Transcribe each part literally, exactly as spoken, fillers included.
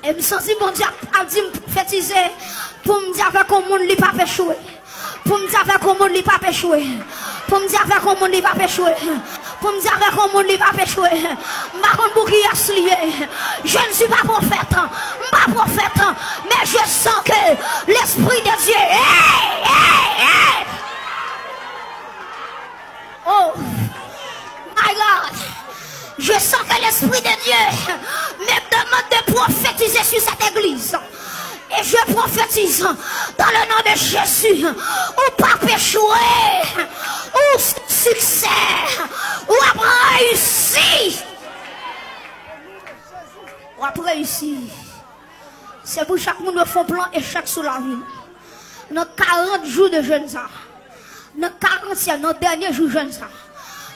E m santi Bondye ap, ap di m pwofetize pou m di avèk yon moun li p ap echwe. Pou m di avèk yon moun li p ap echwe. Pou m di avèk yon moun li p ap echwe. Pou m di avèk yon moun li p ap echwe. M pa konn pou kiyès li ye. Je ne suis pas prophète. M pa pwofèt. Men je sens que l'esprit de Dieu. Hey, hey, hey. Oh, my God. Je sens que l'Esprit de Dieu me demande de prophétiser sur cette église. Et je prophétise dans le nom de Jésus. Ou p ap echwe. Ou se siksè. W ap reyisi. W ap reyisi. Se pou chak moun yo fè yon plan echèk sou lavi l. Nan karant jou de jèn sa, nan karantyèm, nan dènye jou jèn sa,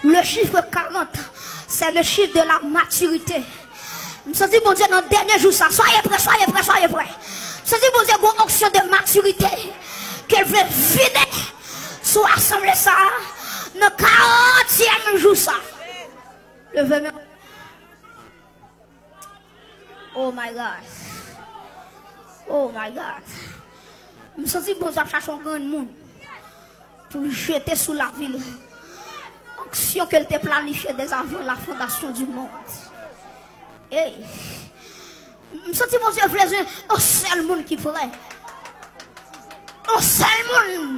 le chiffre quarante, c'est le chiffre de la maturité. M santi Bondye nan dènye jou sa. Soyez prêts, soyez prêts, soyez prêts. M santi Bondye gon onction de maturité ke l vle vide sou asanble sa nan karantyèm jou sa. Leve men. Oh my God. Oh my God. M santi Bondye ap chache yon grenn moun pou l jete sou lavi l onksyon ke l te planifye dèzavan la fondasyon di mond. Ey. M santi Bondye vle jwenn yon sèl moun ki prè. Yon sèl moun